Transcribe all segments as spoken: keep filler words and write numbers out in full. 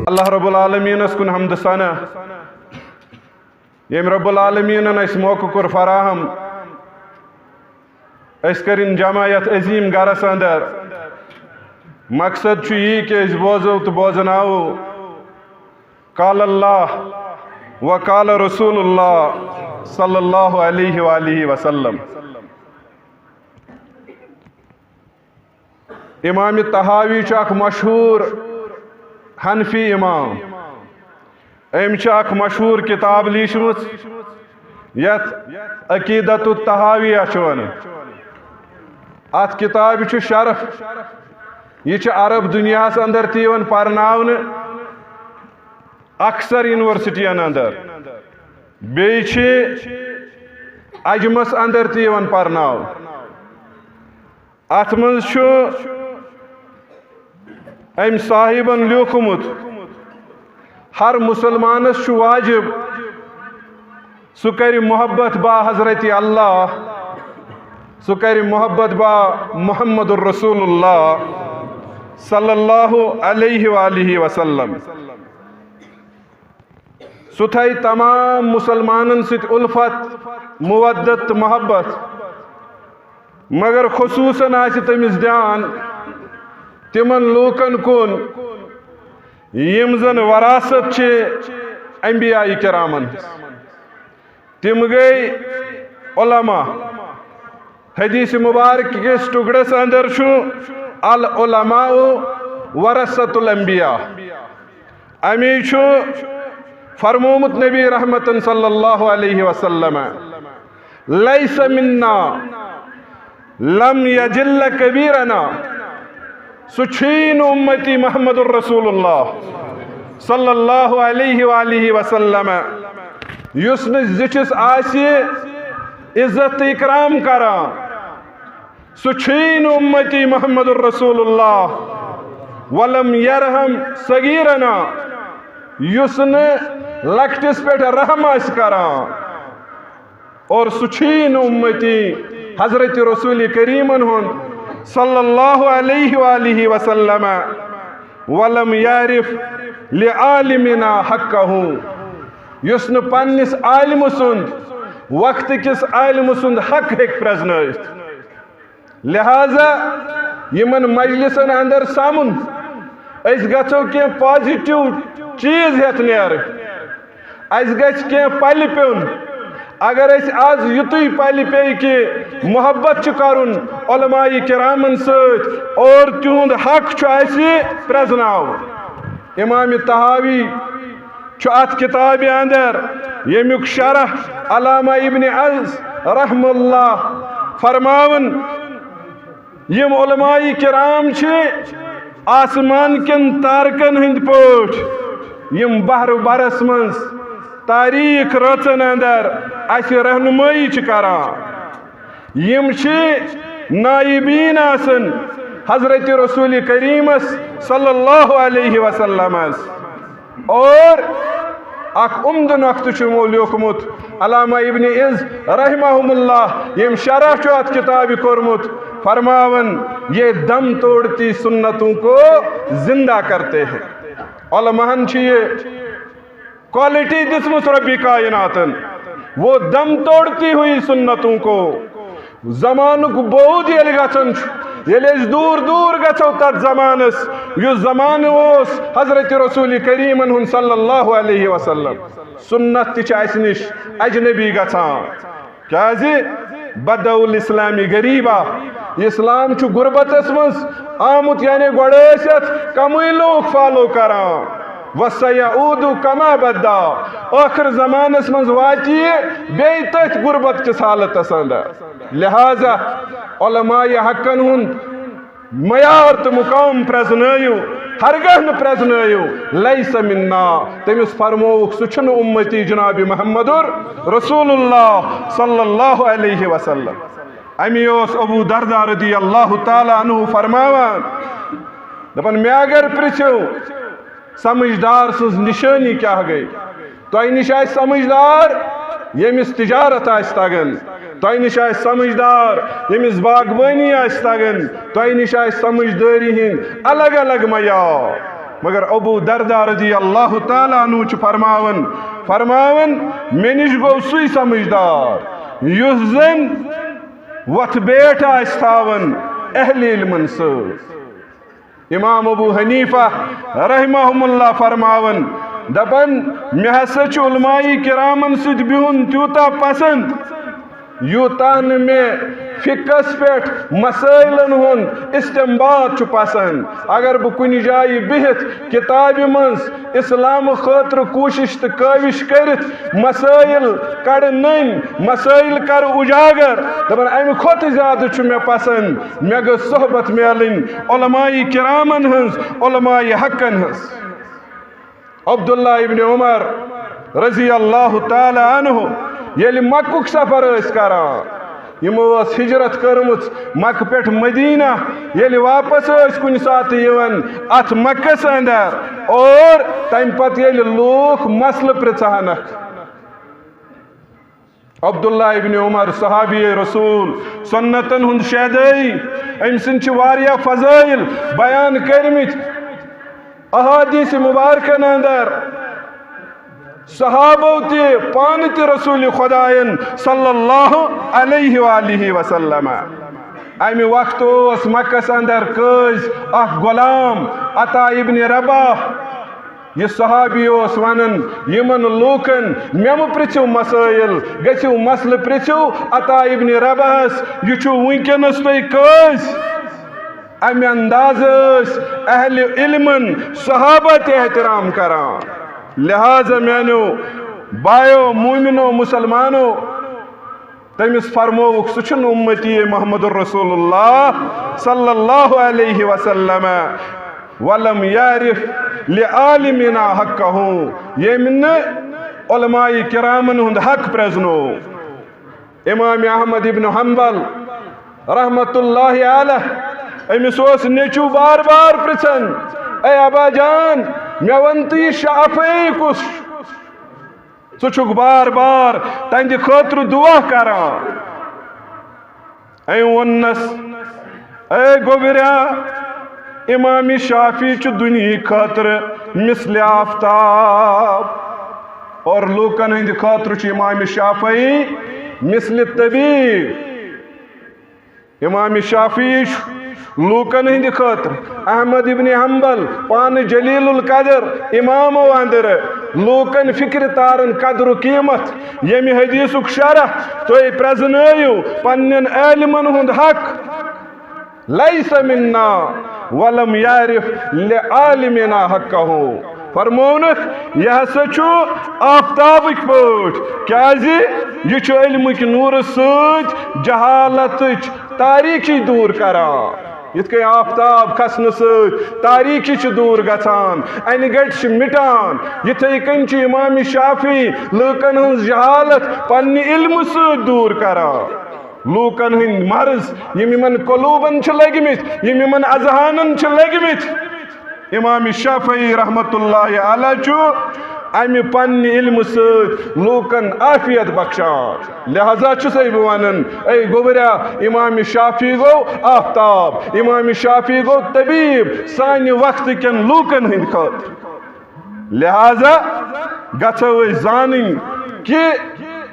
اللہ رب العالمینس کُن حمد ثنا، ییٚمۍ رب العالمینن اسہِ موقعہٕ کوٚر فراہم، أسۍ کٔرِن جمع یتھ عظیٖم گرس اندر۔ مقصد چھُ یی کہِ أسۍ بوزو تہٕ بوزناوو قال اللہ و قال رسول اللہ صلی اللہ علیہ وآلہ وسلم۔ امام طحاوی چھُ اکھ مشہوٗر حنفی امام۔ أمۍ چھِ اکھ مشہوٗر کتاب لیٖچھمٕژ، یتھ عقیدۃ الطحاویہ چھِ ونان۔ اتھ کتابہِ چھُ شرح، یہِ چھِ عرب دُنیاہس اندر تہِ یِوان پرناونہٕ، اکثر یونیورسٹین اندر، بیٚیہِ چھِ عجمس اندر تہِ یِوان پرناونہٕ۔ اتھ منٛز چھُ أمۍ صاحبن لیوٗکھمُت، ہر مسلمانس چھُ واجب سُہ کرِ محبت با حضرت اللہ، سُہ کرِ محبت با محمد الرسول اللہ صلی اللہ علیہ وآلہ وسلم۔ سُہ تھایہِ تمام مسلمانن سۭتۍ الفت، مودت تہٕ محبت، مگر خصوصاً آسہِ تٔمِس دیان تِمن لوٗکن کُن، یِم زن وراثت چھِ انبیاء کرامن ہٕنٛز۔ تِم گٔے علماء۔ حدیث مبارک کِس ٹُکڑس اندر چھُ، العلماء ورثۃ الانبیاء۔ امی چھُ فرمومُت نبی رحمتن صلی اللہ علیہ وسلم، لیس منا لم یجل کبیرنا، سُہ چھُے نہٕ امتی محمد الرسول اللہ صلی اللہ علیہ وآلہ وسلم، یُس نہٕ زِٹھِس آسہِ عزت تہٕ اکرام کران۔ سُہ چھُے نہٕ امتی محمد الرسول اللہ، ولم یرحم صغیرنا، یُس نہٕ لۄکٹِس پٮ۪ٹھ رحم آسہِ کران۔ اور سُہ چھُے نہٕ امتی حضرت رسول کریمن ہُنٛد صلی اللہ علیہ وآلہ وسلم، ولم یعرف لعالمنا حقہ، یُس نہٕ پننِس عالمہٕ سُنٛد، وقتہٕ کِس عالمہٕ سُنٛد حق ہیٚکہِ پرٛزنٲوِتھ۔ لہذا یِمن مجلسن اندر سمُن، أسۍ گژھو کینٛہہ پازیٹو چیز ہیتھ نیرٕ، اسہِ گژھِ کینٛہہ پلہِ پیوٚن۔ اگر اسہِ آز یُتُے پلہِ پیٚیہِ کہِ محبت چھُ کرُن علماء کرامن سۭتۍ اور تِہُنٛد حق چھُ اسہِ پرٛزناوُن۔ امام طحاوی چھُ اتھ کتابہِ اندر، ییٚمیُک شرح علامہ ابن عز رحم اللہ فرماوان، یِم علماء کرام چھِ آسمان کٮ۪ن تارکن ہٕنٛدۍ پٲٹھۍ، یِم بحر برس منٛز تاریٖک رٲژن اندر اسہِ رہنمٲیی چھِ کران۔ یِم چھِ نائبین آسان حضرت رسول کریمس صلی اللہ علیہ وسلمس۔ اور اکھ عمدٕ نقطہٕ چھُ یِمو لیوٗکھمُت، علامہ ابن عز رحمہم اللہ، یِم شرح چھُ اتھ کتابہِ کوٚرمُت، فرماوان، یہ دم توڑتی سنتوں کو زندہ کرتے ہیں۔ علماہن چھِ یہِ کوالٹی دِژمٕژ ربِ کائناتن، وہ دم توڑتی ہوئی سنتوں کو۔ زمانُک بود ییٚلہِ گژھان چھُ، ییٚلہِ أسۍ دوٗر دوٗر گژھو تتھ زمانس، یُس زمانہٕ اوس حضرت رسول کریمن ہُنٛد صلی اللہ علیہ وسلم، سنت تہِ چھِ اسہِ نِش اجنبی گژھان۔ کیازِ؟ بدأ الاسلام غریبا، اسلام چھُ غربتس منٛز آمُت، یعنی گۄڈٕ ٲسۍ اتھ کمٕے لوٗکھ فالو کران۔ وسیعود کما بدا، ٲخر زمانس منٛز واتہِ یہِ بیٚیہِ تٔتھۍ غربت کِس حالتس اندر۔ لہذا علماء حقن ہُنٛد معیار تہٕ مقام پرزنٲیِو، ہرگاہ نہٕ پرزنٲیِو، لیس منا، تٔمِس فرمووُکھ، سُہ چھُنہٕ اُمتی جناب محمد رسول اللہ صلی اللہ علیہ وسلم۔ امی اوس ابو دردہ رضی اللہ تعالیٰ عنہ فرماوان، دپان، مےٚ اگر پرژھِو، سمجھدار سٕنٛز نشٲنی کیٛاہ گٔے؟ تۄہہِ نِش آسہِ سمجھدار، ییٚمِس تجارت آسہِ تگان، تۄہہِ نِش آسہِ سمجھدار، ییٚمِس باغبٲنی آسہِ تگان، تۄہہِ نِش آسہِ سمجھدٲری ہٕنٛدۍ الگ الگ معیار۔ مگر ابو دردہ رضی اللہ تعالیٰ عنہ چھُ فرماوان، فرماوان، مےٚ نِش گوٚو سُے سمجھدار یُس زن وۄتھ بیٹھ آسہِ تھاوان اہل علمن سۭتۍ۔ امام ابو حنیفہ رحمہم اللہ فرماوان، دپان، مےٚ ہسا چھُ علماء کرامن سۭتۍ بِہُن تیوٗتاہ پسند، یوٗتاہ نہٕ مےٚ فقہس پٮ۪ٹھ مسائلن ہُنٛد استنباط چھُ پسند۔ اگر بہٕ کُنہِ جایہِ بِہِتھ کتابہِ منٛز اسلام خٲطرٕ کوٗشش تہٕ کٲوِش کٔرِتھ مسائل کڑٕ نٔنۍ، مسائل کرٕ اجاگر، دپان، امہِ کھۄتہٕ زیادٕ چھُ مےٚ پسند مےٚ گٔژھ صحبت میلٕنۍ علماء کرامن ہٕنٛز، علماء حقن ہٕنٛز۔ عبداللہ ابن عمر رضی اللہ تعالیٰ عنہ ییٚلہِ مکُک سفر ٲسۍ کران، یِمو ٲس ہجرت کٔرمٕژ مکہٕ پٮ۪ٹھ مدینہ، ییٚلہِ واپس ٲسۍ کُنہِ ساتہٕ یِوان اتھ مکس اندر، اور تمہِ پتہٕ ییٚلہِ لوٗکھ مسلہٕ پرژھہنکھ، عبداللہ ابن عمر، صحابی رسول، سنتن ہُنٛد شیدٲئی، أمۍ سٕنٛدۍ چھِ واریاہ فضائل بیان کٔرمٕتۍ احادیث مبارکن اندر۔ صحابو تہِ، پانہٕ تہِ رسول خداین صلی اللہ علیہ وآلہ وسلم۔ امہِ وقتہٕ اوس مکس اندر قٲضۍ اکھ غلام عطا ابن رباح۔ یہِ صحابی اوس ونان یِمن لوٗکن، مےٚ مہٕ پرژھِو مسٲیل، گٔژھِو مسلہٕ پرژھِو عطا ابن رباحس، یہِ چھُ وٕنکیٚنس تۄہہِ قٲضۍ۔ امہِ اندازٕ ٲسۍ اہل علمن صحابہ تہِ احترام کران۔ لہذا میانیو بایو، مومنو، مسلمانو، تٔمِس فرمووُکھ، سُہ چھُنہٕ اُمتی محمد رسول اللہ صلی اللہ علیہ وسلم، ولم یعرف لعالمنا حقہ، ییٚمۍ نہٕ علماء کرامن ہُنٛد حق پرزنوو۔ امام احمد ابن حنبل رحمت اللہ علیہ، أمِس اوس نیٚچو بار بار پرژھان، اے ابا جان، مےٚ وَن تہٕ یہِ شافعی کُس چھُ؟ ژٕ چھُکھ بار بار تہنٛدِ خٲطرٕ دعا کران۔ أمۍ ووٚننس، اے گوٚبریا، امام شافعی چھُ دُنیہٕکۍ خٲطرٕ مثل آفتاب، اور لوٗکن ہٕنٛدِ خٲطرٕ چھُ امام شافعی مثل طبیب۔ امام شافعی چھُ لوٗکن ہٕنٛدِ خٲطرٕ، احمد ابن حنبل پانہٕ جلیل القدر امامو اندرٕ، لوٗکن فکرِ تارن قدر و قیمت، ییٚمہِ حدیثُک شرح تُہۍ پرزنٲیِو پننٮ۪ن عالمن ہُنٛد حق، لیس منا ولم یعرف لعالمنا حقہ۔ فرمونکھ، یہِ ہسا چھُ آفتابٕکۍ پٲٹھۍ، کیازِ یہِ چھُ علمٕکۍ نوٗرٕ سۭتۍ جہالتٕچ تاریٖکی دوٗر کران۔ یِتھ کٔنۍ آفتاب کھسنہٕ سۭتۍ تاریٖکی چھِ دوٗر گژھان، انہِ گٔٹۍ چھِ مٹان، یِتھے کٔنۍ چھُ امام شافعی لوٗکن ہٕنٛز جہالت پننہِ علمہٕ سۭتۍ دوٗر کران۔ لوٗکن ہٕنٛدۍ مرض، یِم یِمن قلوٗبن چھِ لٔگمٕتۍ، یِم یِمن اذہانن چھِ لٔگمٕتۍ، امام شافعی رحمت اللہ علیہ چھُ امہِ پننہِ علمہٕ سۭتۍ لوٗکن عافیت بخشان۔ لہذا چھُسے بہٕ ونان، اے گوٚبریا، امام شافعی گوٚو آفتاب، امام شافعی گوٚو طبیب سانہِ وقتہٕ کٮ۪ن لوٗکن ہٕنٛدِ خٲطرٕ۔ لہذا گژھو أسۍ زانٕنۍ کہِ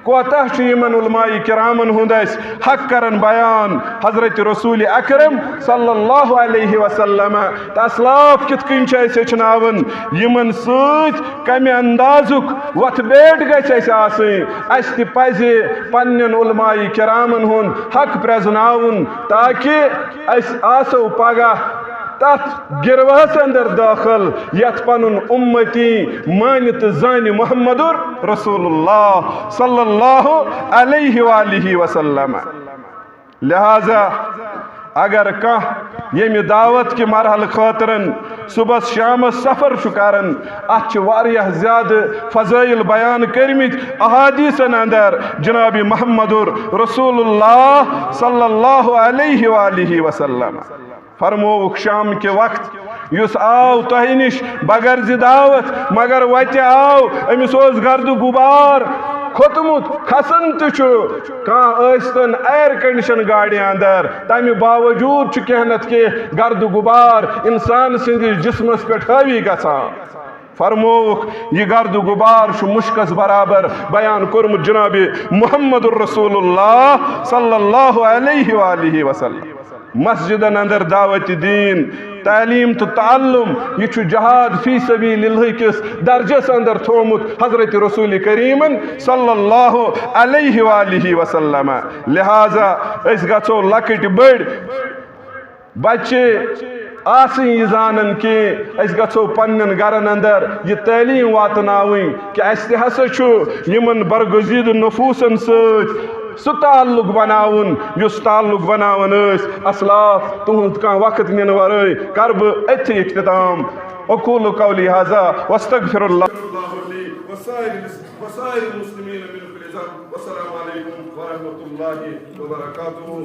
کوتاہ چھُ یِمن علماء کرامن ہُنٛد اَسہِ حق کران بیان۔ حضرت رسول اکرم صلی اللہ علیہ وسلم تہٕ اسلاف کِتھ کٔنۍ چھِ اَسہِ ہیٚچھناوان، یِمن سۭتۍ کمہِ اندازُک وۄتھ بیٹھ گژھِ اَسہِ آسٕنۍ۔ اَسہِ تہِ پزِ پننٮ۪ن علماء کرامن ہُنٛد حق پرزناوُن، تاکہِ أسۍ آسو پگاہ تتھ گروہس اندر دٲخل یتھ پنُن امتی مانہِ تہٕ زانہِ محمد رسول اللہ صلی اللہ علیہ وآلہ وسلم۔ لہذا اگر کانٛہہ ییٚمہِ دعوت کہِ مرحلہٕ خٲطرن صُبحس شامس سفر چھُ کران، اتھ چھِ واریاہ زیادٕ فضٲیل بیان کٔرمٕتۍ احادیثن اندر جناب محمد رسول اللہ صلی اللہ علیہ وآلہ وسلم۔ فرمووُکھ، شام کہِ وقت یُس آو تۄہہِ نِش بغرضِ دعوت، مگر وتہِ آو، أمِس اوس گرد و غبار کھوٚتمُت، کھسان تہِ چھُ، کانٛہہ ٲسۍتن ایئر کنڈیشن گاڑِ اندر، تمہِ باوجود چھُ کینٛہہ نتہٕ کینٛہہ گرد و غبار انسان سٕنٛدِس جسمس پٮ۪ٹھ حٲوی گژھان۔ فرمووُکھ، یہِ گرد و غبار چھُ مُشکس برابر بیان کوٚرمُت جناب محمد رسول اللہ صلی اللہ علیہ وآلہ وسلم۔ مسجدن اندر دعوت دین، تعلیم تہٕ تعلم، یہِ چھُ جہاد فی سبیل اللہ کِس درجس اندر تھوومُت حضرت رسول کریمن صلی اللہ علیہ وآلہ وسلم۔ لہذا أسۍ گژھو لۄکٕٹۍ بٔڑۍ بچہِ آسٕنۍ یہِ زانن کہِ أسۍ گژھو پننٮ۪ن گرن اندر یہِ تعلیٖم واتناوٕنۍ کہِ اسہِ تہِ ہسا چھُ یِمن برگزیدٕ نفوٗسن سۭتۍ سُہ تعلق بناوُن یُس تعلق بناوان ٲسۍ اسلاف۔ تُہُنٛد کانٛہہ وقت نِنہٕ ورٲے کرٕ بہٕ أتھی اختتام۔ اقول قولی هذا واستغفر الله۔ الله لي وسائر وسائر المسلمين من كل ذنب۔ والسلام عليكم ورحمة الله وبركاته۔